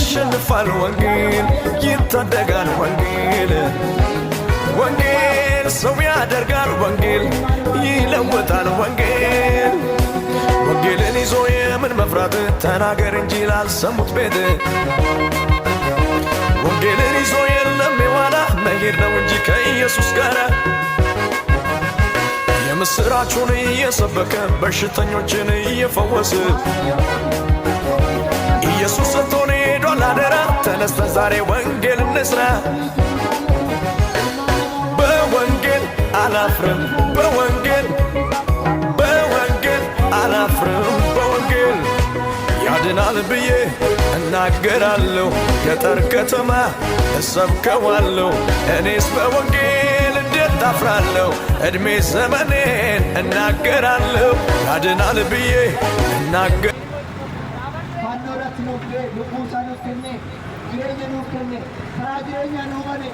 ያሸንፋል ወንጌል፣ ይታደጋል ወንጌል። ወንጌል ሰው ያደርጋል፣ ወንጌል ይለውጣል ወንጌል። ወንጌልን ይዞ የምን መፍራት? ተናገር እንጂ ላልሰሙት ቤት። ወንጌልን ይዞ የለም የኋላ፣ መሄድ ነው እንጂ ከኢየሱስ ጋር። የምስራቹን እየሰበከ፣ በሽተኞችን እየፈወሰ፣ ኢየሱስ ሰጥቶን ሄዷል አደራ። ተነስተን ዛሬ ወንጌል እንስራ። በወንጌል አላፍርም፣ በወንጌል፣ በወንጌል አላፍርም። በወንጌል ያድናል ብዬ እናገራለሁ፣ ገጠር ከተማ እሰብከዋለሁ። እኔስ በወንጌል እንዴት አፍራለሁ? ዕድሜ ዘመኔን እናገራለሁ። ያድናል ብዬ እናገ Fannoo irratti nuuf du'e, lubbuu isaa nuuf kenne, jireenya nuuf kenne, karaa jireenyaa nuu bane.